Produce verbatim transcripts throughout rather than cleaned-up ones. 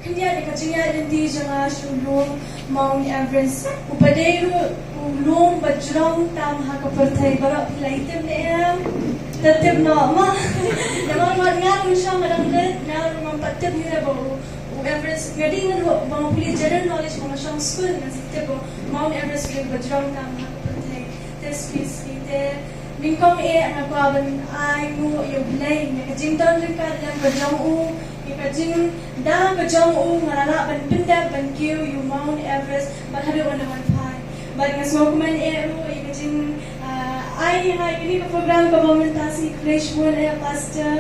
Khyndiat ïa ka jingïaid lynti jong nga sha u lum Mount Everest. U pat dei ruh u lum ba jrong tam ha ka pyrthei. Baroh phi la ïa tip ne em? Tip tip noh ma. Namar nga ruh shong nga dang rit, nga ruh ngam pat tip hi ba u, u Everest. Nga dei nga ruh ba nga pule general knowledge ba nga shong skul ngan sa tip ba Mount Everest u dei ba jrong tam ha ka pyrthei. Te shisha te nyngkong eh nga kwah ban ai nguh ïa U Blei ïa ka jingdon ryngkat lem ka jong u, ïa ka jingda ka jong u nga la lah ban pyndep ban kiew ïa u Mount Everest bad haduh ngan da wan phai. Bad nga sngewkmen eh ruh ïa ka jing, ah, ai ïa nga ïa kane ka program kaba mynta sngi khublei shibun eh Pastor,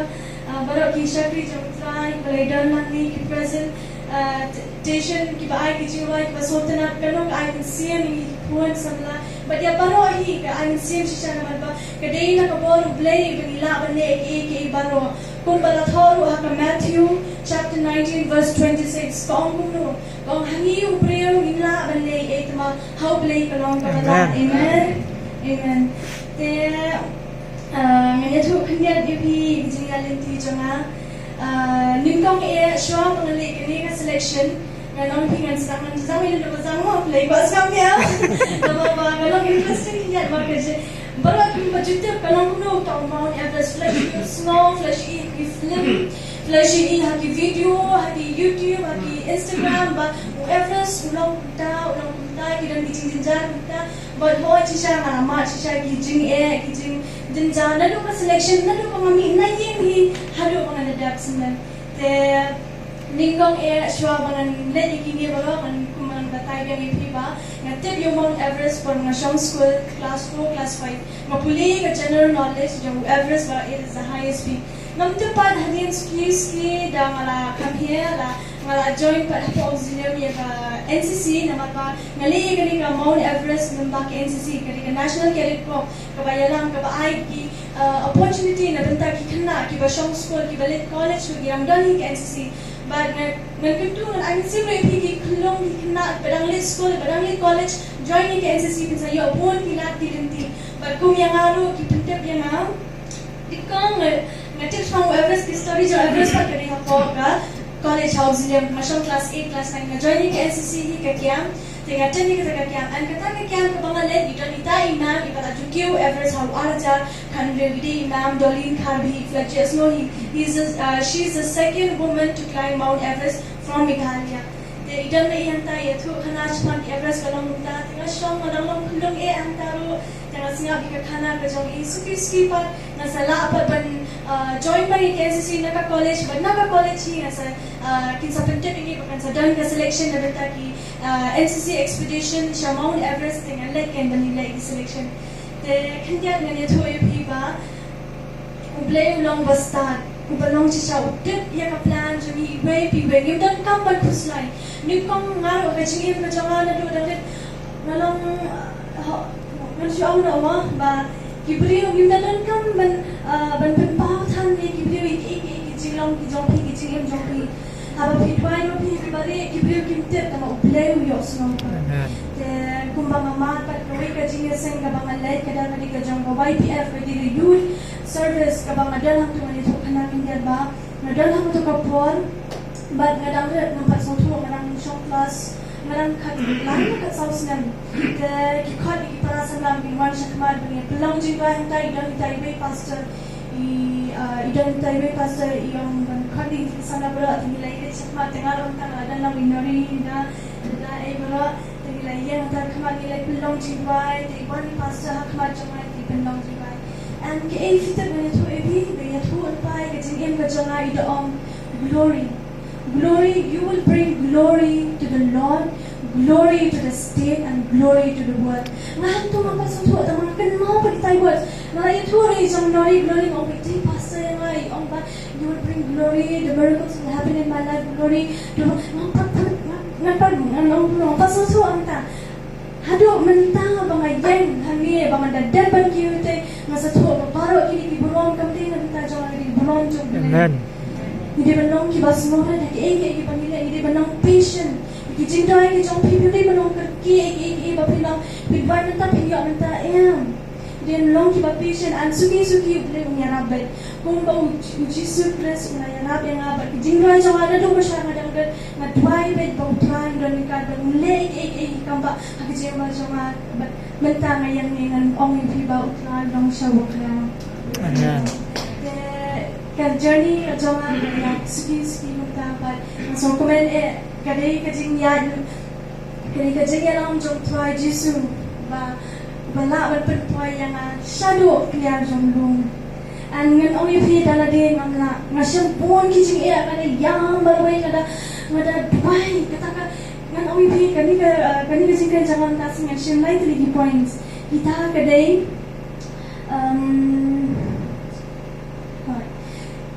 ah, baroh ki shakri jong U Trai kiba la don lang ne ki present, ah, t- station kiba ai ki jingrwai kiba sngewtynnat, kano ka ai mynsiem ïa ngi ki khun samla. Bad ïa baroh hi ka ai mynsiem shisha namar ba ka dei na ka bor U Blei ba ngi lah ban leh kiei kiei baroh. Kumba la thoh ruh ha ka Matthew chapter nineteen verse twenty-six, ka ong kumno? Ka ong ha ngi u briew ngim lah ban leh ei ei, te ma ha U Blei ka long kaba lah. Amen. Amen. Amen. Te, ah, ngan ïathuh khyndiat ïa phi ïa ka jingïaid lynti jong nga. Ah, nyngkong eh shuwa ba ngan leh kane ka selection, ngan ong phi ngan sdang, ngan sdang ïa ka ba sdang ma phi la ïa sngap ïa. Namar ba ka long interesting khyndiat ba ka jing, baroh kim ba ju tip ka long kumno uta u Mount Everest. Phi la ïohi sngew, phi la ïohi ha ki film, phi la ïohi ha ki video, ha ki YouTube, ha ki Instagram, ba u Everest u long kumta, u long kumta, ki don ki jingjynjar kumta. Bad hooid shisha nga la mad shisha ki jingeh, ki jingjynjar, naduh ka selection, naduh ba nga mih na ïing hi haduh ba ngan da dep snem. Te nyngkong eh shuwa ba ngan leit ïa kine baroh, ngan, kumba ngan batai biang ïa phi ba nga tip ïa u Mount Everest por nga shong skul class four, class five. Nga pule ka general knowledge jong u Everest ba it is the highest peak. Ngam tip pat hadien suki suki da nga la come here, la nga la join pat hapoh Auxilium ïa ka N C C, namar ba nga leh ïa kane ka Mount Everest lyngba ka N C C, ka dei ka National Cadet Corps kaba ïalam, kaba ai ki, uh, opportunity na bynta ki khynnah kiba shong skul, kiba leit college ruh ki dang don hi ka N C C. Bad ngan, ngan kyntu, ngan ai mynsiem ruh ïa phi ki khyllung ki khynnah ba dang leit skul, ba dang leit college, join ïa ka N C C, phin sa ïoh bun ki lad ki lynti. Bad kum ïa nga ruh ki pyntip ïa nga. Dei kong nga, nga tip shaphang u Everest, ki story jong Everest pat ka dei hapoh ka college ha Auxilium, nga shong class eight, class nine, nga join ïa ka N C C hi ka camp, te nga attend ïa kata ka camp, and kata ka camp kaba nga leit, i don ita i ma'am iba la ju kiew Everest ha u ar hajar khathynriew, i dei i ma'am Dolin Kharbhi, phi la ju ïohsngew hi, he's a, uh, she's the second woman to climb Mount Everest from Meghalaya. Te i don na i hangta i ïathuh khana shaphang ki Everest ka long kumta, te nga shong nga dang long khyllung eh hangta ruh, te nga sngap ïa ka khana ka jong i, suki suki pat nga sa lah pat ban, ah, join beit ïa ka N C C na ka college, bad na ka college hi nga sa, ah, kin sa pyntip ïa ngi ba kan sa don ka selection na bynta ki, ah, N C C expedition sha Mount Everest, te nga leit kein ban leit ïa ki selection. Te khyndiat ngan ïathuh ïa phi ba U Blei u long ba stad, uba long shisha, u tip ïa ka plan jong ngi iwei pa iwei. Ngim donkam ban khuslai. Nyngkong nga ruh ka jingim ka jong nga naduh dang rit nga long, ah, ngan shu ong noh mo ba ki briew, ngim da donkam ban, ah, ban pynpaw than ïa ki briew ïa ki, ïa ki, ïa ki jinglong ki jong phi, ki jingim jong phi. Haba phi duwai ma phi, phi bari, ki briew kim tip, tangba U Blei u ïohsngew. Amen. Te kumba nga mad pat, kawei ka jingïaseng kaba nga leit ka dei ka jong ka Y P F, ka dei ka Youth Service, kaba nga don hangto, nga ïathuh khana khyndiat ba nga don hangto ka por, bad nga dang rit, ngam pat sngewthuh, nga dang shong class, nga dang khatlai, nga khatsaw snem. Te ki khot ïa ki para samla kin wan shakhmat ban ïa pynlong jingduwai, hangta i don ita iwei pastor, i, ah, i don ita iwei pastor, i ong ban khot ïa ki samla baroh, te ngi la ïa leit shakhmat, te nga ruh hangta nga la don lang i Nori, i Da, i Da, ei baroh, te ngi la ïeng hangta ha khmat, ngi la pynlong jingduwai, te i wan i pastor ha khmat jong nga, i pynlong jingduwai. And kaei phi tip, ngan ïathuh ïa phi, ba ïathuh lypa ïa ka jingim ka jong nga, i da ong, glory. Glory, you will bring glory to the Lord, glory to the state, and glory to the world. Nga hangto ngam pat sngewthuh, tangba nga kynmaw pat kitai word. Nga la ïathuh ruh ïa i jong Nori, Nori, nga ong ba i dei pastor ïa nga, i ong ba, you will bring glory, the miracles will happen in my life, glory to, ngam pat, ngam pat, ngam pat sngewthuh hangta. Haduh mynta ba nga ïeng hangne ba nga da dep ban kiew te, nga sa thuh ba baroh kine ki burom kam dei na bynta jong nga, ki burom jong U Blei. Amen. Ngi dei ban long kiba sngewrit ha kiei kiei kiba ngi leh, ngi dei ban long patient. Ki jingduwai ki jong phi, phi dei ban long kyrkieh, kiei kiei ba phi long, phi duwai mynta phin ïoh mynta em. Dei long kiba patient and suki suki U Blei un ïarap bad kumba u Jisu Khrist u la ïarap ïa nga bad ki jingduwai jong nga naduh ba shah nga dang don, nga duwai bad ba U Trai un don ryngkat bad un leh ïa kiei kiei ki kam ba ha ka jingim jong nga bad mynta nga ïeng ngan ong ïa phi ba U Trai un long sha u bakla. Amen. Te ka journey jong nga ka ïa suki suki mynta bad nga sngewkmen eh ka dei ka jingïaid Kane ka jingïalang jong Trai Jisu ba ba lah ban pynpoi ïa nga shaduh kliar jong lum. And ngan ong ïa phi da lade ngam lah nga shem bun ki jingeh nga da ïam marwei nga da nga da duwai kata ka ngan ong ïa phi kane ka uh, kane ka jingkren jong nga ta sing ngan shem lai tylli ki points. Kita ka dei um,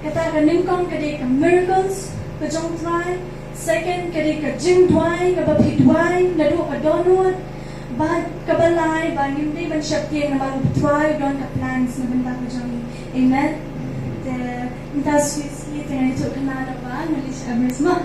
Kata ka nyngkong ka dei ka miracles ka jong Trai. Second ka dei ka jingduwai kaba phi duwai naduh ka dohnud. Bad kaba lai ba ngim dei ban sheptieng namar u Trai u don ka plans na bynta ka jong ngi. Amen. Te mynta shisha te ngan ïathuh kane na ba ngan leit sha Everest ma.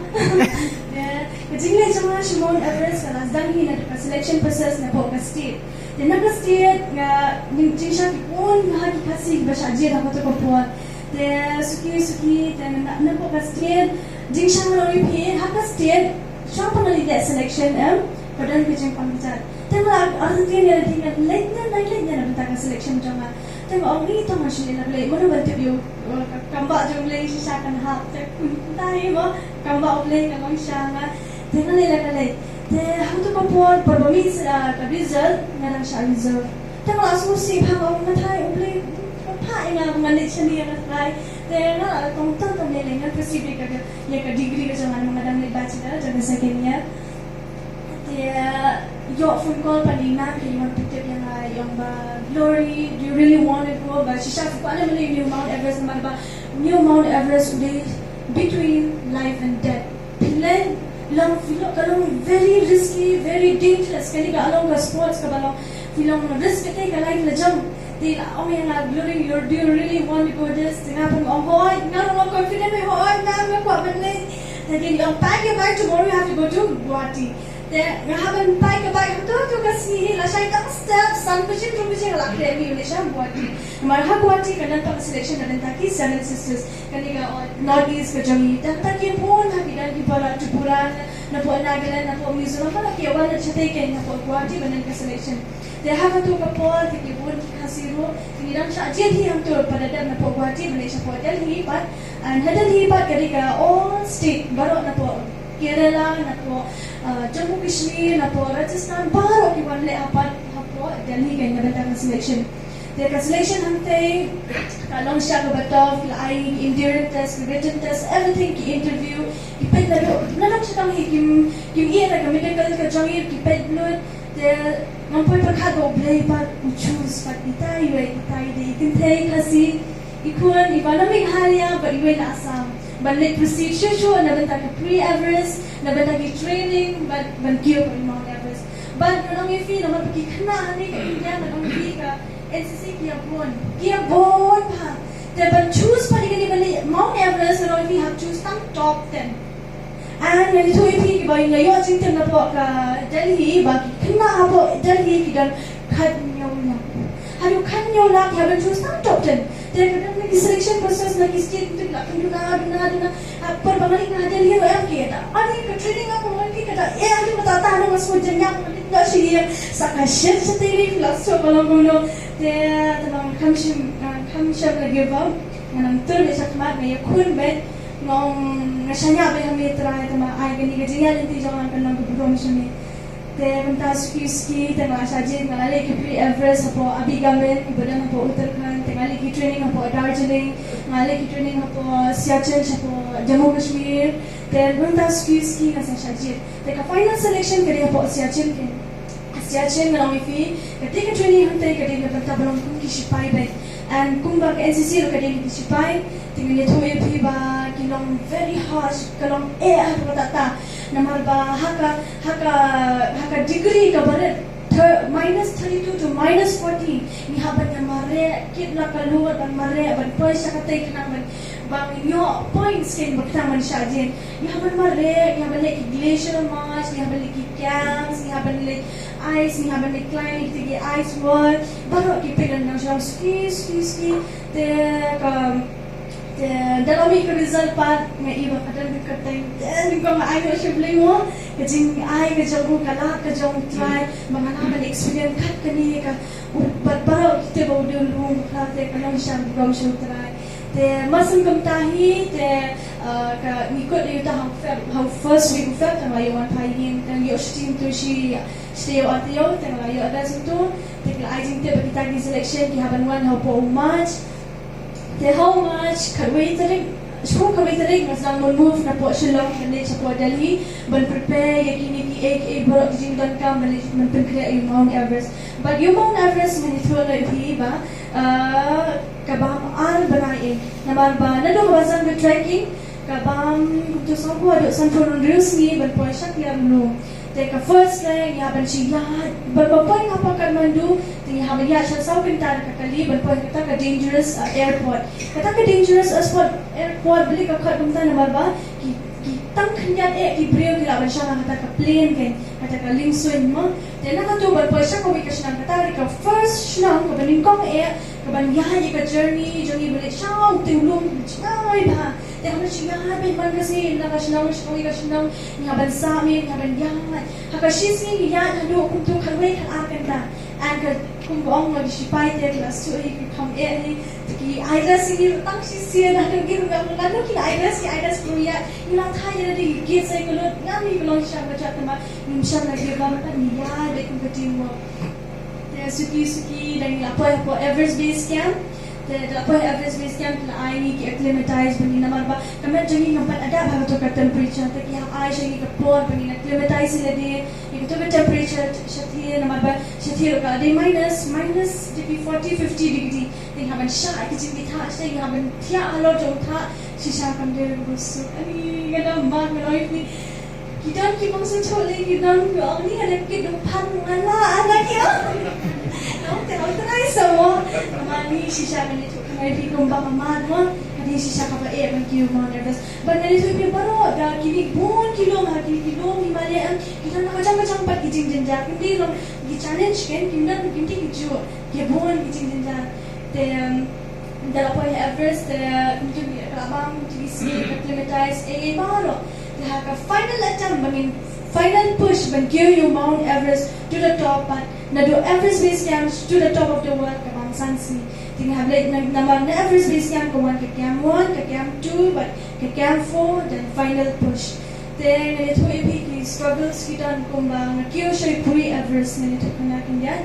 Te ka jingleit jong nga sha Mount Everest ka la sdang hi naduh ka selection process napoh ka state. Te na ka state nga jingshisha ki bun ha ki Khasi ba shah jied ha kato ka por. Te suki suki te na na ka state jingshisha nga ong ïa phi ha ka state shuwa ba nga leit selection em ka don ka jingpang jat. Te nga la artien ïa lade nga leit ne leit ne na bynta ka selection jong nga. Te nga ong ïa to nga shu leit la leit mano ban tip ïa u kam ba jong leit shisha kan hap te kun ta hi mo. Kam ba U Blei ka long sha nga. Te nga leit la ka leit. Te hangtu ka por por ba mih sa ka result nga dang shah reserve. Te nga la sngewsih bha nga ong nga tharai U Blei ka phah ïa nga ba ngan leit shane ïa nga tharai. Te nga la tong tong tong lei lei nga ka sih ka ïa ka degree ka jong nga namar nga dang leit bachelor jong ka second year. Te ïoh phone call pat na i nang ka ïa nga pyntip ïa nga ïa ong ba Glory, do you really want to go? Ba shisha phi kwah ne em leit ïa u Mount Everest namar ba ïa u Mount Everest u dei between life and death. Phi leh long phi long ka long very risky, very dangerous. Kane ka long ka sports kaba long phi long risk katei ka life la jong. Te la ong ïa nga Glory, you do you really want to go this? Te nga pyn ong hooid, nga long confident me hooid, nga nga kwah ban leh. Te dei ong pack your bag, tomorrow you have to go to Guwahati. Te nga hap ban pack ka bag hangto to ka sngi hi la shai tang step san baje hynriew baje nga la khleh ïa u leit sha Guwahati. Namar ha Guwahati ka don pat ka selection na bynta ki Seven Sisters. Kane ka North East ka jong ngi. Te hangta ki bun ha ki don ki para Tripura, napoh Nagaland, napoh Mizoram, pat la ki wan na shatei kein napoh Guwahati ban don ka selection. Te ha kato ka por te ki bun ki Khasi ruh ki dang shah jied hi hangto pat da dep napoh Guwahati ban leit shapoh Delhi pat. And ha Delhi pat ka dei ka all state baroh napoh Kerala, napoh uh, Jammu Kashmir, napoh Rajasthan, baroh ki wan leh hapoh hapoh Delhi kein na bynta ka selection. Te ka selection hangtei ka long shisha kaba tough, ki la ai ki endurance test, ki written test, everything, ki interview, ki peit naduh naduh shatang hi kim kim ïeh na ka medical ka jong ngi, ki peit blood. Te ngam poi pyrkhat ba U Blei pat u choose pat itai iwei, itai dei i kynthei Khasi, i khun iba na Meghalaya bad iwei na Assam. Ban leit proceed shuh shuh na bynta ki pre Everest, na bynta ki training, bad ban kiew pat Mount Everest. Bad ngan ong ïa phi namar ba ki khynnah hangne ka India, ngan ong ïa phi ka N C C ki ïa bun, ki ïa bun bha. Te ban choose pat ïa kane ban leit Mount Everest ngan ong ïa phi hap choose tang top ten. Ngan ïathuh ïa phi kiba ïa ïoh jingtip napoh ka Delhi ba ki khynnah hapoh Delhi ki don khathynñiew lak. Haduh khathynñiew lak ki hap ban choose tang top ten. Te ka don na ki selection process na ki state ki la duna duna duna. Ha por ba nga leit na Delhi ruh em ki ïa da. Ani ka training nga pynlong ki ka da eh haduh kata ta haduh nga sngewjynjar nga leit na shi ïa sa ka shet shatei ri la sngewbha long kumno. Te te ngan kham shym kham shym la give up. Nga nang tur beit shakhmat nga ïakhun beit. Nga ong nga shaniah beit ha me Trai, te ma ai kane ka jingïaid lynti jong nga kan long ka burom sha me. Te mynta suki suki te nga la shah jied, nga la leh ki pre Everest hapoh Abi Gamed kiba don hapoh Uttarakhand, te nga leh ki training hapoh Darjeeling, nga leh ki training hapoh Siachen hapoh Jammu Kashmir. Te mynta suki suki nga sa shah jied. Te ka final selection ka dei hapoh Siachen kein. Siachen nga la ong ïa phi, ka dei ka training hangtei ka dei na bynta ba long kum ki shipai beit. And kumba ka N C C ruh ka dei na ki shipai, te ngan ïathuh ïa phi ba ki long very harsh, ka long eh ha kata ta. Namar ba ha ka ha ka ha ka degree kaba rit minus thirty two to minus forty, ngi hap ban ïa mareh kit la ka lur, ban mareh ban poi sha katei khnang ban Ba ngi ïoh points kein ba khnang ban shah jied. Ngi hap ban mareh, ngi hap ban leit ki glacier march, ngi hap ban leit ki camps, ngi hap ban leit ice, ngi hap ban leit climb ki ice wall. Baroh ki peit dang shong suki suki suki. Te ka, te da la mih ka result pat nga i ba ka dang ka teng. Te nyngkong nga ai nguh sha U Blei mo. Ka jingai ka jong u, ka lad ka jong U Trai ba nga lah ban experience kat kane ka, u, bad baroh kito ba u dei u lum ba ka, te ka long shisha ka burom sha U Trai. Te mar syn kumta hi te, uh, ka ngi kut ïa uta ha u Feb, ha u first week u Feb, te nga la ïoh wan phai ïing, te nga ïoh shooting tu shi, shi taïew ar taïew, te nga la ïoh arrest tu, te ki la ai jingtip ba kita ki selection ki hap ban wan hapoh u March. Te ha u March khatwei tarik, shiphew khatwei tarik nga sdang ban move napoh Shillong ban leit shapoh Delhi ban prepare ïa kine kiei kiei baroh ki jingdonkam ban leit ban pynkhreh ïa u Mount Everest. Bad ïa u Mount Everest ngan ïathuh noh ïa phi ba, ah, ka bam ar bnai eh. Namar ba naduh kaba sdang ka trekking ka bam kumto sawphew haduh sanphew hynriew sngi ban poi sha Kliar Mlu. Te ka first leh ngi hap ban shu ïaid, ban ba poi hapoh Kathmandu te ngi hap ban ïaid sha saw kynta da ka kali ban poi kata ka dangerous, uh, airport. Kata ka dangerous airport, airport balei ka khot kumta namar ba ki, ki tang khyndiat eh ki briew ki lah ban shong ha kata ka plane kein, kata ka liengsuiñ mo. Te na katu ban poi sha kawei ka shnong, kata ka dei ka first shnong kaba nyngkong eh kaban ïaid ïa ka journey jong ngi ban leit sha utei u lum jngai bha. Te haba ngi ïaid beit man ka sngi na ka shnong sha kawei ka shnong, ngi hap ban sah miet, ngi hap ban ïaid. Ha ka shisngi ngi ïaid haduh kumto khatwei khatar kynta. And ka, kumba ong ma ki shipai te ki la suh hi, ki kham eh hi. Te ki ai dress hi, tang shisien haduh ki ruh ngam, lano ki la ai dress, ki ai dress kumno ïa, ngi la thait ïa lade, ki kit sa ïa ka lut, ngam, ngi long sha ba jot te ma ngim shym la give up, pat ngi ïaid beit kum ka teamwork. Te suki suki da ngi la poi hapoh Everest Base Camp. Te da la poi Everest Base Camp la ai ngi ki acclimatize ba ngi, namar ba ka met jong ngi kam pat adapt ha kato ka temperature. Te ki hap ai sha ngi ka por ba ngin acclimatize ïa lade ïa kato ka temperature shathie, namar ba shathie ruh ka dei minus, minus degree, forty, fifty degree. Te ngi hap ban shah ïa ki jingithuh, te ngi hap ban thiah halor jong thah, shisha kam dei ruh ba suk. Ani nga da mad, nga da oi phi. Ki don ki bym sngewthuh lei, ki don ki ong ni, nga dang kit dum phan, nga la, nga la ki ong. Nong te ong trai sa mo. Mani shisha ngan ïathuh khnang ïa phi kumba nga mad mo. Ka dei shisha kaba eh ban kiew Mount Everest. Bad ngan ïathuh ïa phi baroh da kine bun ki lum, ha kine ki lum Himalaya em, ki don ka jong ka jong pat ki jingjynjar. Kim dei long ki challenge kein, kim don, kim dei ki juh. Ki bun ki jingjynjar. Te, em, da la poi ha Everest, te kumto ngi la bam, kumto ngi sngewthuh, ka acclimatize, eh, eh, baroh. Te ha ka final attempt ba ngin, final push ban kiew ïa u Mount Everest to the top, pat naduh Everest Base Camp to the top of the world ka bam san sngi. Te ngi hap leit na, namar na Everest Base Camp ka wan ka camp one, ka camp two, bad ka camp four, then final push. Te ngan ïathuh ïa phi ki struggles ki don kumba nga kiew sha Pre-Everest, ngan ïathuh kane khyndiat.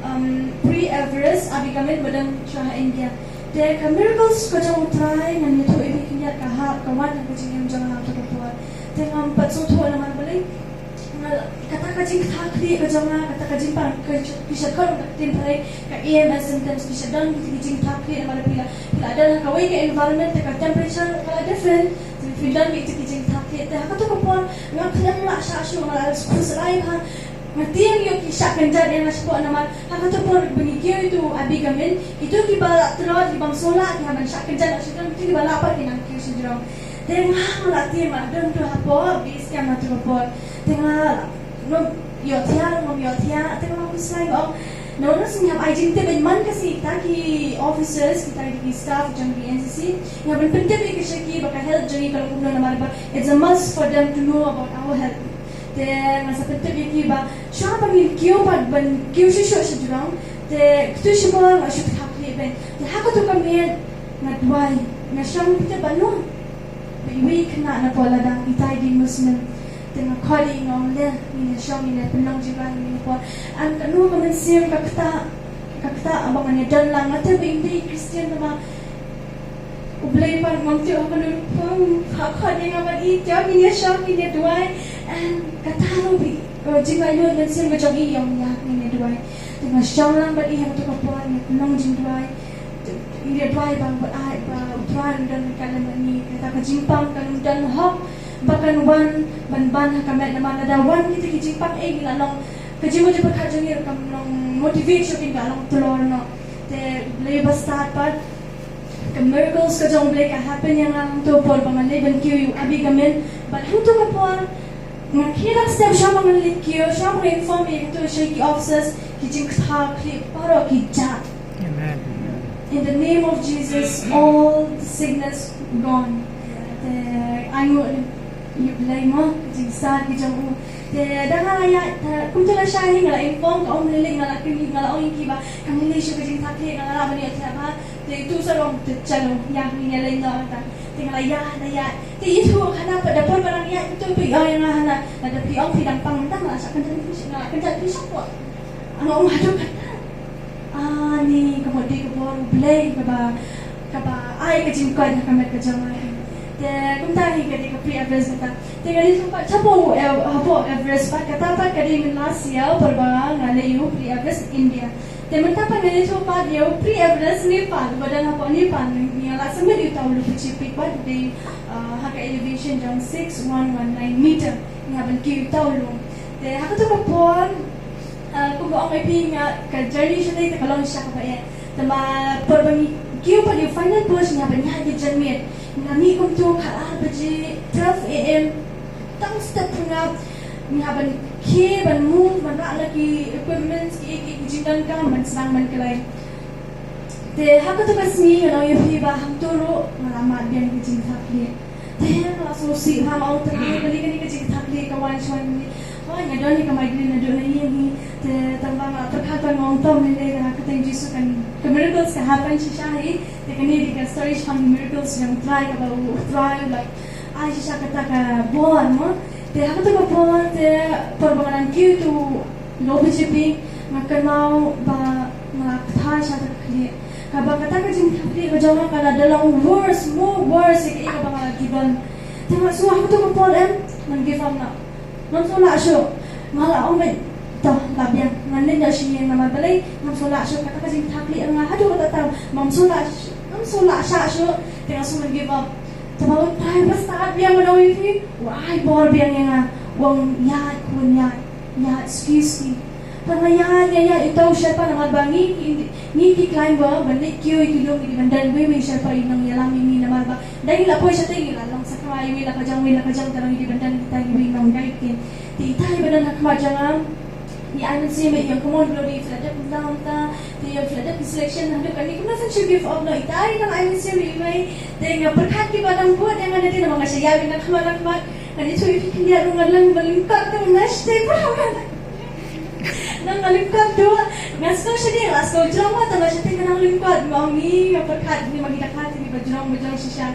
Um, Pre-Everest, Abigamin, ba don sha ha India. Te ka miracles ka jong U Trai ngan ïathuh ïa phi khyndiat, ka hap, ka wan ha ka jingim jong nga ha kato ka por. Te ngam pat sngewthuh namar balei. Nga, kata ka jingkitkhlieh ka jong nga, kata ka jingpang, ka, ki shait khot ka ktien Phareng ka E M S symptoms, ki shait don ki jingkitkhlieh namar phi la, phi la don ha kawei ka environment, te ka temperature ka la different. Te phi don ki jingkitkhlieh, te ha kato ka por nga khlem lah shah shuh, nga la khuslai bha. Nga tieng ïoh ki shah kynjat ïa nga shapoh namar ha kato por ba ngi kiew ïa uto u Abigamin, kito kiba la tlot, kiba ym sngewlah, ki hap ban shah kynjat, shah kynjat, kito kiba lah pat ki nang kiew shajrong. Te nga, nga la tieng, nga la don tu hapoh base camp ha kato ka por. Te nga, ngam ïohthiah, ngam ïohthiah, te nga la khuslai, nga ong, no, no, ngi hap ai jingtip, man ka sngi kita ki officers, kita ki staff jong ki N C C, ngi hap ban pyntip ïa ki sha ki ba ka health jong ngi ka long kumno namar ba it's a must for them to know about our health. Te nga sa pyntip ïa ki ba shuwa ba ngin kiew pat ban kiew shuh shuh shajrong, te kito shibor nga shu kha khlieh beiñ. Te ha kato ka miet nga duwai, nga shong, te ba long ba iwei i khynnah na Pawladang, itai i dei Muslim. Te nga khot ïa i, nga ong, le ngin ïa shong, ngin ïa pynlong jingrwai, ngin ïa por. Ym, kano ka mynsiem ka ktah, ka ktah ba ngan ïa don lang, nga tip ba im dei Christian, tangba U Blei pat ngam tip ha kano ruh phi, phi khot ïa nga bad i, te ngin ïa shong, ngin ïa duwai. Em, kata ruh ba, eh, jinglaitluid mynsiem ka jong i, i ong ïa ngin ïa duwai. Te nga shong lang bad i ha kato ka por, ngin ïa pynlong jingduwai. Te ngin ïa duwai ba, ba ai ba U Trai un don ryngkat lem bad ngi, kata ka jingpang kan don hok ba kan wan ban ban ha ka met, namar lada wan kita ki jingpang, eh, ngi la long, ka jingmut jingpyrkhat jong ngi ruh kan long motivate shuh, kin ka long tlor noh. Te U Blei ba stad pat. Ka miracles ka jong U Blei ka happen ïa nga hangto por ba nga leit ban kiew ïa u Abbey Government. Bad hangto ka por nga khie da ka step sha ba ngan leit kiew, sha ba nga inform ïa kito sha ki officers, ki jingkta khlieh baroh ki jah. Amen. In the name of Jesus, all the sickness gone. Te ainguh ïa U Blei mo, ka jingstad ki jong u. Te da nga la ïaid, te kumta la shah hi nga la inform ka Umlili, nga la kynmaw, nga la ong ïa ki ba kam lei shuh ka jingkta khlieh, nga la lah ban ïaid thiah bha. Te itu sa long te chalo ïa ngi ïa lei noh ta. Te nga la ïaid, la ïaid. Te itu khana pat da por ba dang ïaid itu phi ong ïa nga hana, lada phi ong phi dang pang mynta nga la shah kynjat phi, nga la kynjat phi shaphrang. Nga ong haduh katta. Ani ka mut dei ka bor U Blei kaba, kaba ai ka jingkoit ha ka met ka jong nga. Te kumta hi ka dei ka pre-Everest kata. Te nga dei tu pat chapo u Ev-, hapoh Everest pat kata pat ka dei mynta last year por ba nga leit ïa u pre-Everest India. Te mynta pat nga ïathuh pat ïa u pre-Everest Nepal, ba dang hapoh Nepal, ngi la submit ïa uta u Lobuche Peak bad u dei, ah, ha ka elevation jong six one one nine meter. Ngi hap ban kiew ïa uta u lum. Te ha kato ka por, ah, kumba ong ïa phi nga ka journey sha te ka long shisha kaba eh. Te ma por ba ngi kiew pat ïa u final push ngi hap ban ïaid janmiet. Ngi la mih kumto khatar baje twelve A M. Tang step pyrngap, ngi hap ban khie, ban move, ban rah la ki equipments, ki, ki, ki jingdonkam, ban sdang ban khlaiñ. Te ha kato ka sngi nga ong ïa phi ba hangto ruh nga la mad biang ka jingkta khlieh. Te nga la sngewsih bha, nga ong te balei kane ka jingkta khlieh ka wan shuwa ngi. Hooid nga don ïa ka migraine naduh na ïing hi. Te tang ba nga la pyrkhat ba nga ong to mynta ha ka kyrteng Jisu kan, ka miracles ka happen shisha hi. Te kane dei ka story shaphang miracles jong U Trai kaba U Trai u la ai shisha kata ka bor mo. Te ha kato ka por te por ba nga dang kiew ïa uto u Lobuche Peak nga kynmaw ba nga la kta sha kata ka khlieh. Kaba kata ka jingkta khlieh ka jong nga ka la da long worse, more worse ïa kaei kaba nga la ju don. Te nga sngew ha kato ka por em ngan give up noh. Ngam sngewlah shuh. Nga la ong beit, to lah biang, ngan leit noh sha ïing namar balei ngam sngewlah shuh, kata ka jingkta khlieh nga haduh katta tam. Ngam sngewlah, ngam sngewlah shah shuh. Te nga sngew ngan give up. Te ba U Trai ba stad biang, nga ong ïa phi, u ai bor biang ïa nga, u ong ïaid khun ïaid, ïaid suki suki. Te nga ïaid ïaid ïaid, ïa uta u sherpa namar ba ngi, ngi ki climber ban leit kiew ïa ki lum ngi dei ban don iwei iwei i sherpa i nongïalam ïa ngi namar ba dei ngi la poi shatei ngi la long sa khmat iwei la ka jong, iwei la ka jong, te ngi dei ban don kita iwei i nong guide ki. Te ita iba don ha khmat jong nga i ai mynsiem ïa nga, come on Glory, phi la dep mynta mynta, te ïa phi la dep ki selection haduh kane, kumno phin shu give up noh. Ita i nang ai mynsiem ïa i mei. Te nga pyrkhat kiba dang bud ïa nga na te namar nga shah ïaid na khmat na khmat. Ngan ïathuh ïa phi khyndiat ruh nga dang ba lyngkot te nga shatei ba nga dang lyngkot ruh. Nga sngew shadien, nga sngew jrong ma, tang ba shatei nga dang lyngkot. Nga ong ngi, nga pyrkhat ngi ma ngi da khat ngi ba jrong ba jrong shisha.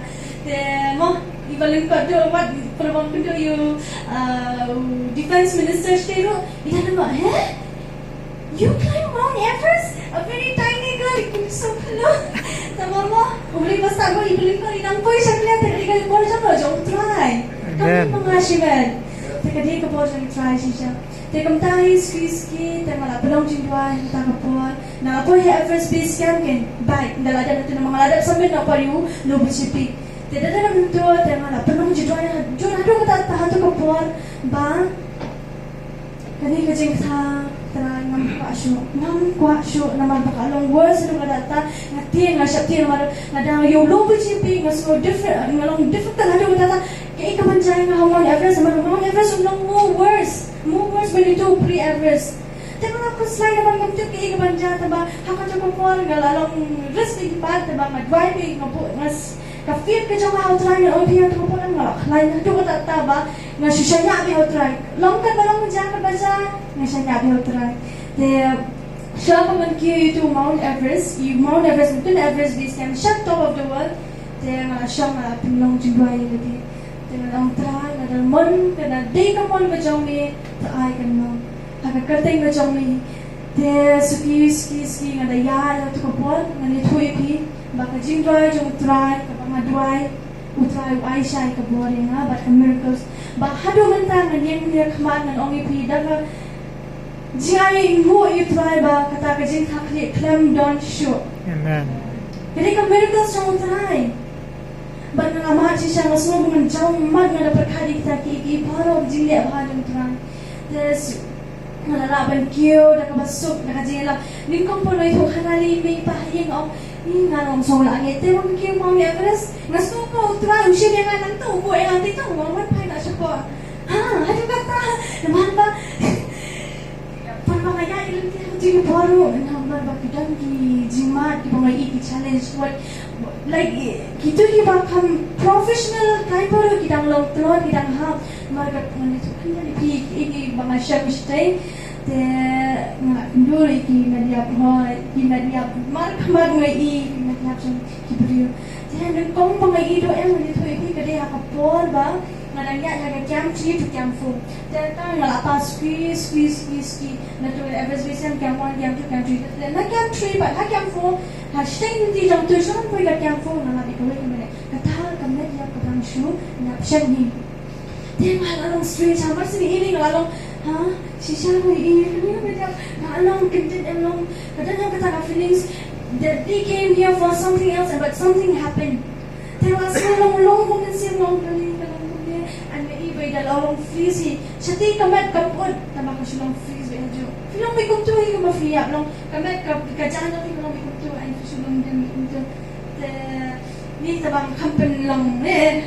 Te mo, ngi ba lyngkot ruh wat, pynban pynduh ïa u, ah, u defense minister shatei ruh. I dang ma, he? You climb Mount Everest? A very tiny girl, you look so close. Tang ba mo, u Blei ba stad ba i ba lyngkot i nang poi sha khlieh, te ka dei ka bor jong U Trai. Kam dei ma nga shimet. Te ka dei ka bor jong U Trai shisha. Te kumta hi suki suki, te nga la pynlong jingduwai ha kata ka por. Nga la poi ha Everest Base Camp kein, bad nga la dep, te nga la dep submit noh pat ïa u Lobuche Peak. Te da dep mynta, te nga la pynlong jingduwai ha, jong haduh kata, haduh ka por ba kane ka jingkta, Trai ngam kwah shuh, ngam kwah shuh, namar ba ka long worse haduh katta, nga tieng, nga sheptieng namar lada ïa u Lobuche Peak nga sngew different, nga long difficult haduh katta. Kaei kaban jia ïa nga ha Mount Everest, namar Mount Everest u long more worse, more worse ban ïa uto u pre-Everest. Te nga la khuslai namar ngam tip kaei kaban jia, te ba ha kato ka por nga la long risk ïa ki paid, te ba nga duwai beit, nga buh, nga s-, ka faith ka jong nga ha U Trai, nga ong ïa phi ha kato ka por nga la khlaiñ haduh katta ba nga shu shaniah beit ha U Trai. Long katba long, jia katba jia, nga shaniah beit ha U Trai. Te shuwa ba ngan kiew ïa uto u Mount Everest, ïa u Mount Everest, uto u Everest Base Camp, sha top of the world. Te nga la shong, nga la pynlong jingduwai ïa lade. Te nga la ong Trai, lada mon, ka dei ka mon ka jong me, to ai kan long ha ka kyrteng ka jong me. Te suki suki suki nga da ïaid ha kato ka por, ngan ïathuh ïa phi ba ka jingduwai jong U Trai, kaba nga duwai, U Trai u ai shai ka bor ïa nga bad ka miracles. Ba haduh mynta ngan ïeng ïa khmat ngan ong ïa phi da ka jingai nguh ïa U Trai ba kata ka jingkha khlieh khlem don shuh. Amen. Ka dei ka miracles jong U Trai. Bad nga la mad shisha, nga sngew ba ngan jaw mat, nga da pyrkhat ïa kita kiei kiei baroh ka jingleh bha jong U Trai. Te s-, nga la lah ban kiew da kaba suk, da ka jingïalam. Nyngkong pynlong ïa u khana lei mei pa ha ïing, nga ong Ï, nga long song la ngi te wang ki Mount Everest. Nga sngew ko u Trai u shim ïa nga nangta, u buh ïa nga te, tang u wan phai na shapoh. Ha, haduh katta. Namar ba pynban nga ïa ilin ki hati ki baroh, namar ba ki don ki jingmut kiba nga ïohi ki challenge, what, like, kito kiba kham professional climber ki dang long tlot, ki dang hap. Namar ka pynban ïa tu kan ïa phi ki, kiba nga shim shatei. Te nga kynduh ïa ki met ïap, hooid, ki met ïap markhmat, nga ïohi ki met ïap jong ki briew. Te nyngkong ba nga ïohi dooh em, nga ïathuh ïa phi, ka dei ha ka por ba nga dang ïaid ha ka camp three to camp four. Te tang nga la pass ski, ski, ski, ski. Na to Everest Base Camp, camp one, camp two, camp three. Te na camp three bad ha camp four, ha shatei lynti jong to, sha ban poi ka camp four, nga la dei kawei ka met. Kata ka met ïap kaba nga shu ïap shen hi. Te nga la long strange, ha mar sini ini nga la long, ha, shisha mo ini, ini nga la long, ka dang long, ka dang long kata ka feelings that they came here for something else, but something happened. Te nga la shu long, long kum mynsiem, long kali, ka long kum ne, and me i bai da la long freeze hi. Shatei ka met ka put, tama ka shu long freeze bai ha ju. Phi long bai kumtu hi kumba phi ïap, long ka met ka, ka jan long phi long bai kumtu, and phi shu long bai kumtu. Te Ni tang ba kham pynlong ne.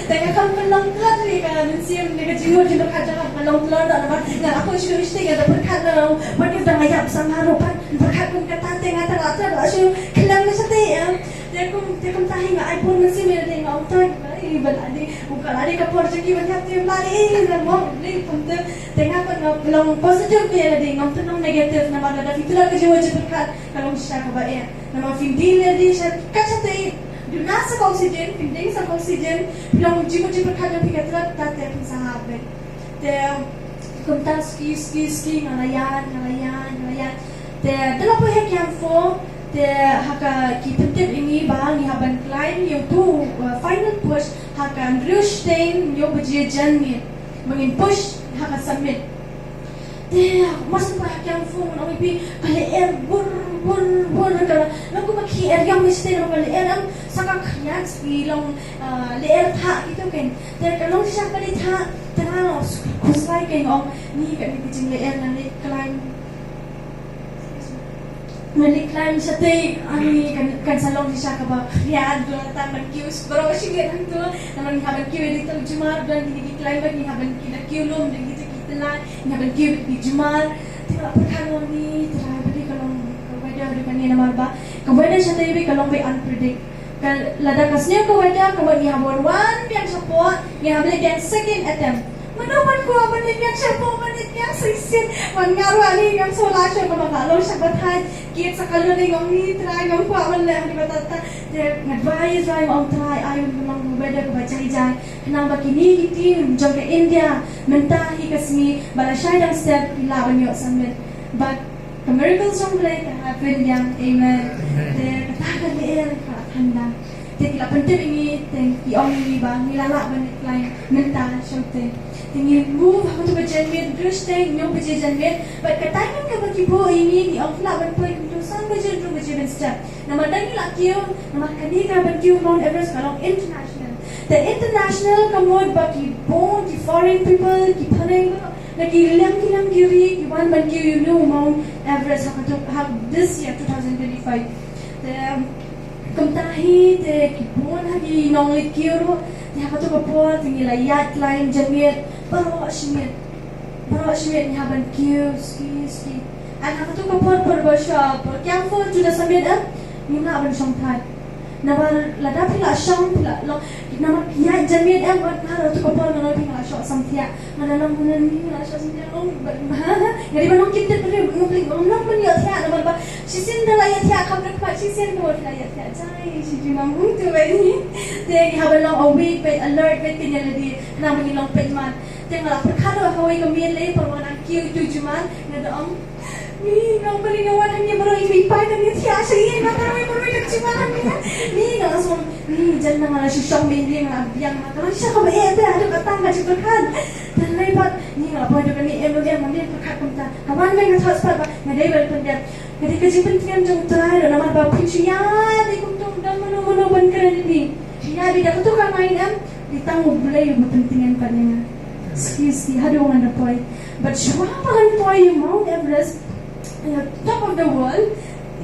Te nga kham pynlong tlot ne ka mynsiem ne ka jingmut jingpyrkhat jong nga, pynlong tlot da ba nga la poi shu shu nga da pyrkhat da wat ïa da nga ïap sa nga ruh pat pyrkhat kum kata te nga tang la tang la shu khlem ne shatei em. Te kum te kumta hi nga ai pun mynsiem ïa lade nga ong ta ba i ba lade u ka lade ka por jong ki ban ïap te lade i na mo ne kumta te nga pynlong positive ïa lade ngam pynlong negative namar lada phi tlot ka jingmut jingpyrkhat ka long shisha kaba eh. Namar phin dih lade sha ka shatei, duna sa ka oxygen, phin deng sa ka oxygen, phi long jingmut jingpyrkhat jong phi ka tlot, ta te phin sa hap beit. Te kumta ski, ski, ski, nga la ïaid, nga la ïaid, nga la ïaid. Te da la poi ha camp four, te ha ka ki pyntip ïa ngi ba ngi hap ban climb ïa utu, uh, final push ha ka hynriew shiteng hynñiew baje janmiet. Ba ngin push ha ka summit. Te, mas pa ha camp four ngan ong ïa phi ka lyer bur bur bur ka la. Long kumba ki lyer ïong mesti long ka lyer em sa ka khriat ki long, ah, lyer thah kito ken. Te ka long shisha ka lyer thah te nga long khuslai ken ong ni ka ni ki jinglyer na leit climb. Nga leit climb shatei, ani kan, kan sa long shisha kaba khriat, don tang ban kiew baroh shi ngi hangto, namar ngi hap ban kiew ïa ki jumar, don kine ki climber ngi hap ban kiew, da kiew lum, da kine ki tyllai, ngi hap ban kiew ïa ki jumar. Te nga la pyrkhat, nga ong ni Trai, balei ka long ka weather ruh kane, namar ba ka weather shatei ba ka long ba unpredict. Ka lada ka sniew ka weather, ka mut ngi hap ban wan biang shapoh, ngi hap leit biang second attempt. Mano ban kwah ban leit biang shapoh, ban leit biang shisien. Ban nga ruh ani ngam sngewlah shuh, namar ka long sha batai. Kit sa ka lun, nga ong ni Trai, ngam kwah ban leit hangne ba ta ta. Te nga duwai, duwai, nga ong Trai, ai un pynlong ka weather kaba jai jai. Khnang ba kine ki team jong ka India mynta hi ka sngi ba la shai dang step ki lah ban ïoh summit. Bad ka miracle jong U Blei ka happen biang. Amen. Te kata ka lyer ka la than biang. Te ki la pyntip ïa ngi, te ki ong ïa ngi ba ngi la lah ban climb mynta shongte. Te ngi move ha kato ka janmiet, hynriew shiteng hynñiew baje janmiet. Bad ka timing kaba ki buh ïa ngi, ki ong phi lah ban poi kumto san baje, hynriew baje ban step. Namar da ngi la kiew, namar kane ka ban kiew Mount Everest ka long international. Te international ka mut ba ki bun, ki foreign people, ki phareng, na ki liang ki liang ki ri, ki wan ban kiew ïa u Mount Everest ha kato, ha this year, two thousand twenty-five. Te kumta hi te ki bun ha ki nongleit kiew ruh, te ha kato ka por te ngi la ïaid climb janmiet baroh shi miet. Baroh shi miet ngi hap ban kiew ski ski. And ha kato ka por, por ba sha, por camp four to the summit em, ngim lah ban shong thait. Namar lada phi la shong, phi la long, namar ïaid janmiet em, wat nga ruh ha kato ka por nga long phi nga la shoh samthiah. Nga la long mynne ni, nga la shoh samthiah, long, nga dei ban long kyntit mynne, nga phi long ban ïohthiah namar ba shisien da la ïohthiah, kham da khmat shisien ka mut phi la ïohthiah jai shi jingmam hangto ba ni. Te ngi hap ban long awake beit, alert beit, kynja lade khnang ba ngin long peit mat. Te nga la pyrkhat ruh ha kawei ka miet lei, por ba nga dang kiew ïa uto u jumar, nga da ong, ni, nga ong balei nga wan hangne baroh i mei i pa i dang ïathiah sha ïing, nga tang wei baroh i dang jumar hangne. Ni, nga la sngewthuh, ni, jan nga la shu shong beit, nga la biang, nga la shu shong beit, te haduh katta nga shu pyrkhat. Te lei pat, ni, nga la poi haduh kane, em, em, nga pyrkhat kumta. Ka wan beit nga thoughts pat ba nga dei ban pyndep. Ka dei ka jingpyntngen jong U Trai ruh namar ba phin shu ïaid kumto, don mano mano ban kren ïa phi. Shu ïaid da kato ka mind em, dei tang U Blei uba pyntngen pat ïa nga. Ski ski haduh ngan da poi. But shuwa ba ngan poi ïa u Mount Everest, ïa top of the world,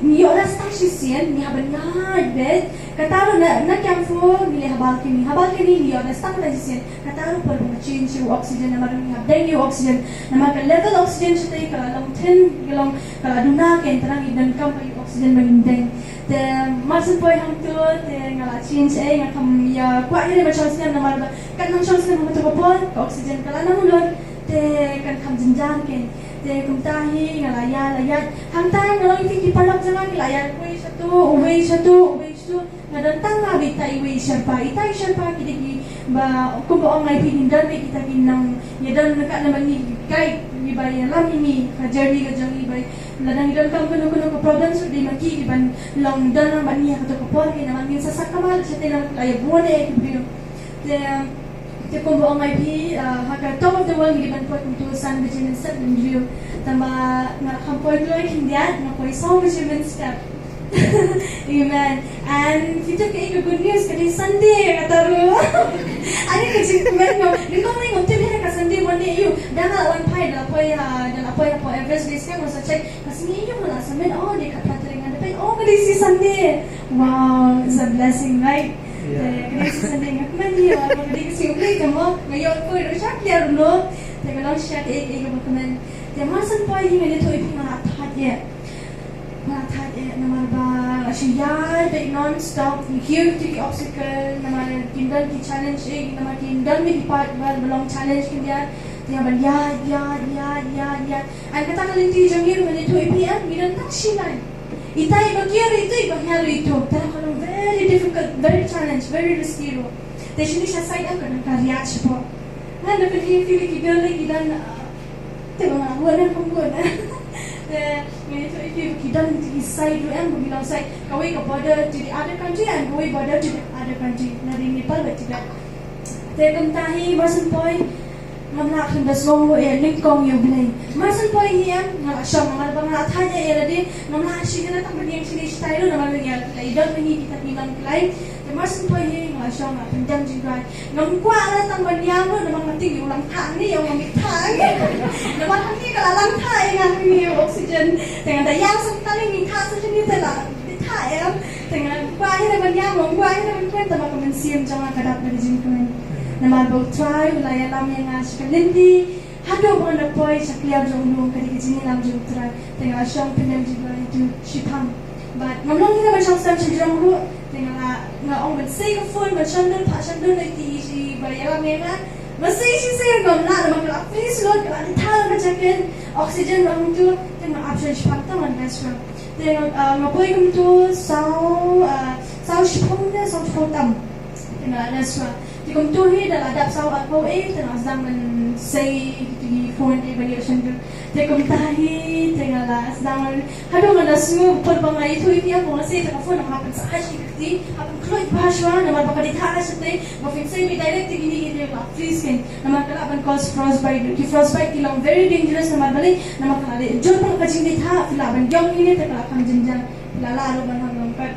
Ngi ïoh rest tang shisien, ngi hap ban ïaid beit. Kata ruh na, na Camp Four ngi leh ha balcony. Ha balcony ngi ïoh rest tang shisien. Kata ruh por ba nga change ïa u oxygen namar ngi hap deng ïa u oxygen. Namar ka level oxygen shatei ka la long thin, ka long, ka la duna, ka, te ngi donkam ïa u oxygen ba ngin deng. Te mar shen poi hangto te nga la change ei, nga kham ïa kwah ïa leh ban shong snem namar ba kat nang shong snem ha kato ka por ka oxygen ka la nang lut. Te kan kham jynjar kein. Te kumta hi nga la ïaid, la ïaid. Hangta nga long ïa ki paralok jong nga ki la ïaid, uwei shatu, uwei shatu, uwei shatu. Nga don tang nga bad ita iwei i Sherpa. Ita i Sherpa ki dei kiba kumba ong ai phi, ngin don bad kita ki nongïadon, ka namar ngi guide, kiba ïalam ïa ngi ha journey ka jong ngi, ba lada ngi donkam kano kano ka problem, shu dei ma ki kiban long don lang bad ngi ha kato ka por kein, namar ngin sa sak kamai shatei, namar la ïa bun eh ki briew. Te, te kumba ong ai phi, ah, ha ka Top of the World ngi dei ban poi kumto san baje mynstep, mynriew. Tangba nga la kham poi kloi khyndiat, nga poi saw baje mynstep. Amen. And phi tip kaei ka good news, ka dei Sunday kata ruh. Ani ka jingkmen, no. Nyngkong ngam tip hi ka Sunday, Monday, ïoh. Da nga la wan phai, da la poi, ah, da la poi hapoh Everest Base Camp, nga sa check. Ka sngi ïoh nga la submit, oh, dei khatphra tarik, nga da peit, oh, ka dei shi Sunday. Wow, it's a blessing, right? Yeah. Te ka dei shi Sunday, nga kmen ïa ka, ka dei ka sngi U Blei, te mo nga ïoh poi ruh sha clear ruh. Te ka long shisha kaei kaei kaba kmen. Te mar shen poi hi, ngan ïathuh ïa phi, nga la thait ïa, nga la thait ïa namar ba nga shu ïaid beit non stop, ïa kiew kiew ki obstacle, namar kim don ki challenge eh, namar kim don ki part ba long challenge khyndiat. Te nga ban ïaid, ïaid, ïaid, ïaid, ïaid. Hynrei kata ka lynti jong ngi ruh, ngan ïathuh ïa phi, em, ngi don tang shi lain. Ita iba kiew ruh itu, iba hiar ruh itu. Te ka long very difficult, very challenge, very risky ruh. Te shini sha side, em, ka don ka riat shapoh. Ngan da pynheh ïa phi ki girl ki don, ah, te ba nga bun, em, kham bun. Te ngan ïathuh ïa phi, ki don ki side ruh, em, ki long side. Kawei ka border to the other country and kawei border to the other country. Na ri Nepal bad Tibet. Te kumta hi, mar shen poi ngam lah khlem da sngew ruh ïa nyngkong ïa U Blei. Mar shen poi hi, em, nga la shong, namar ba nga la thait ïa lade, ngam lah shuh ïa tang ban ïeng shane shatai ruh namar ba ngi la ïadon ma ngi kita ki nongkhlaiñ. Te mar shen poi hi nga la shong, nga la pyndem jingduwai. Ngam kwah la tang ban ïam ruh namar nga tieng ïa u langthah hangne, ïa u langthah hangne. Namar hangne ka la langthah ïa nga hangne ïa u oxygen. Te nga da ïam sa tang, ngi thah sa shane te la thah ïa. Te nga kwah hi ruh ban ïam, ngam kwah hi ruh ban kmen, tangba ka mynsiem jong nga ka dap da ka jingkmen. Namar ba U Trai u la ïalam ïa nga sha ka lynti haduh ba ngan da poi sha kliar jong u lum, ka dei ka jingïalam jong U Trai. Te nga la shong pyndem jingduwai ïa U Trai shiphang. Bad ngam long hi ruh ban shong stem shajrong ruh. Te nga la, nga ong ban sei ka phone, ban shon dun, phah shon dun ïa ki, ki ba ïalam ïa nga. Nga sei shisha ngam lah, namar ka la freeze lut, ka la dei thaw ka jacket, oxygen ruh hangtu. Te nga ap sha shiphang, tang ngan rest ruh. Te nga, ah, nga poi kumtu saw, ah, saw shiphew ne saw shiphew tam. Te nga la rest ruh. Te kumtu hi da la dap saw arphew eh, te nga sdang ban sei ki phone eh ban ïoh shon dun. Te kumta hi te nga la sdang ban, haduh nga la sngew por ba nga ïathuh ïa phi, ba nga sei te ka phone, nga hap ban sa ha shi kti, hap ban khluit bha shuwa namar ba ka dei thah shatei, ba phin sei beit direct te kine ki dei la freeze kein. Namar ka lah ban cause frostbite. Ki frostbite ki long very dangerous namar balei, namar ka lah dei jur bha ka jingdei thah, phi lah ban ïong ïa kine te ka lah kham jynjar. Phi lah lah ruh ban hap long pat.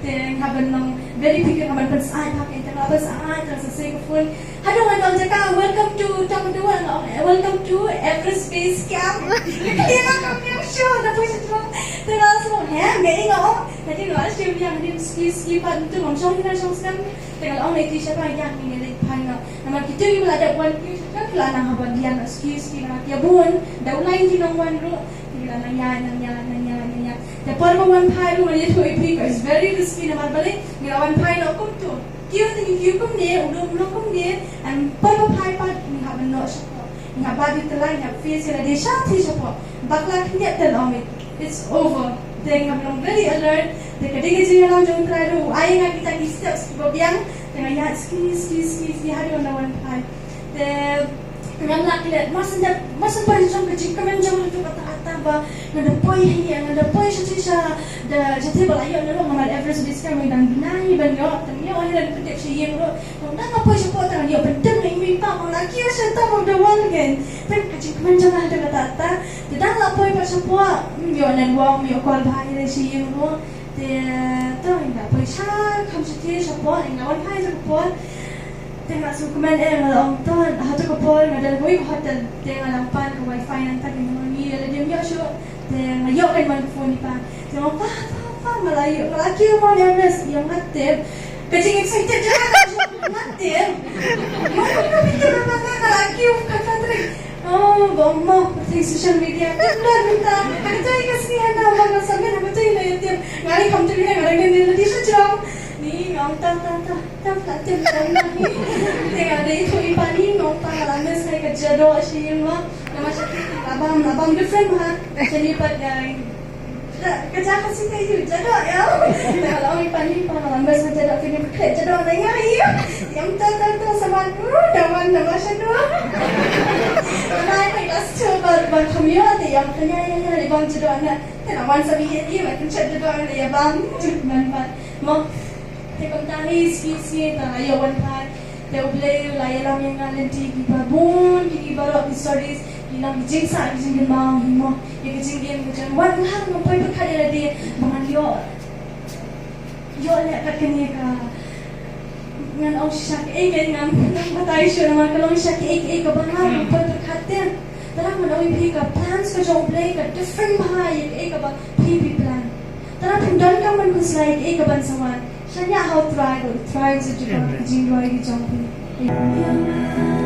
Te hap ban long very quick, hap ban pynsyaid bha kein, te nga la pynsyaid, te nga sa sei ka phone. Haduh ngan ong jaka, "Welcome to Top of the World," nga ong, eh, "Welcome to Everest Base Camp." Ka ïa nga kam ïa shu da poi sha jrong. Te nga la shu ong, "He, nga ïa nga ong." Te nga la shu ïa nga ning ski, ski pat tu ngam shong, nga shong snem. Te nga la ong ïa ki sha ba ïa ngi ngi leit phai noh. Namar kito kiba la dep wan ki sha ka la nang haba lian ski, ski na ki bun. Da u lain ki nong wan ruh. Ki la nang ïa, nang ïa, nang ïa, nang ïa. Te por ba wan phai ruh ngan ïathuh ïa phi, it's very risky namar balei ngi la wan phai noh kumtu. Kiew te ngi kiew kumne, u lum u long kumne, and por ba phai pat ngi hap ban noh shapoh. Ngi hap bat ïa u tyllai, ngi hap face ïa lade shathie shapoh. Bakla khyndiat te long it. It's over. Te ngi hap long very alert. Te ka dei ka jingïalam jong U Trai ruh, u ai ïa nga kita ki steps kiba biang. Te nga ïaid ski, ski, ski, ski haduh ngan wan phai. Te ngam lah klet, mar shen dep, mar shen poi jong ka jingkmen jong nga haduh katta katta ba nga da poi hi, nga da poi shatei sha, da shatei ba la ïoh na ruh, namar Everest Base Camp ngi dang bnai ban ïoh, te ïoh hi, la pyndep sha ïing ruh. Te nga poi shapoh te nga ïoh pyndem na i mei pa, nga la kiew sha Top of the World again. Te ka jingkmen jong nga haduh katta katta. Te dang la poi pat shapoh, ym ïoh network, ym ïoh call bha hi sha ïing ruh. Te, to, nga poi sha, kham shatei shapoh, nga wan phai sha ka por. Te nga sngewkmen eh, nga la ong to, ha tu ka por nga don kawei ka hotel. Te nga la pan ka wifi nangta, te nga ong ngi la dei ïoh shuh. Te nga ïoh kan wan phone ïa pa. Te nga, pa, pa, pa, nga la ïoh, nga la kiew mo, ïa mes, ïa nga tip. Ka jing excited jong nga, nga tip. Nga, nga, nga, nga, nga, nga la kiew, ka, ka trik. Oh, ba ong mo, pyrthei social media. Tip dah mynta. Ka tip ka sngi hana, ba nga submit, ka tip la ïa tip. Nga ni kham tip ïa nga, nga ni la dei sha jrong. Ni nga ong, tang, tang, tang, tang, tang, tang, tang, ni. Te nga dei tu i Pani, nga ong, pa, nga la mes ha ka ja doh sha ïing mo. Namar sha ki, la bam, la bam different ha. Sha ni pat, eh, Ka, ka ja Khasi te ïa u ja doh ïa. Te nga la ong i Pani, pa, nga la mes ha ja doh, kane ka khleh ja doh na nga ïa. Ïa, mynta, mynta, mynta sa wan, uh, da wan, da wan sha doh. Mynta ka last two ba, ba kham ïoh te ïa, kane ïa, ïa, ïa bam ja doh na. Te la wan sa bieit ïa, ba pynshad ja doh na ïa bam, man pat. Mo. Te kumta hi sngi sngi te la ïoh wan phai. Te U Blei u la ïalam ïa nga lynti kiba bun, ki, kiba baroh ki stories, ki long ki jingsah, ki jingkynmaw hi mo. Ïa ka jingim ka jong wan, nga ngam poi pyrkhat ïa lade ba ngan ïoh, ïoh leh kat kane ka. Ngan ong shisha kaei kaei, ngam, ngam batai shuh namar ka long shisha kaei kaei kaba nga ngam poi pyrkhat te. Te ngan ong ïa phi, ka plans ka jong U Blei ka different bha ïa kaei kaba phi phi plan. Te phin donkam ban khuslai ïa kaei kaban sa wan. Shaniah ha U Trai, U Trai u sa jubab ka jingrwai ka jong phi.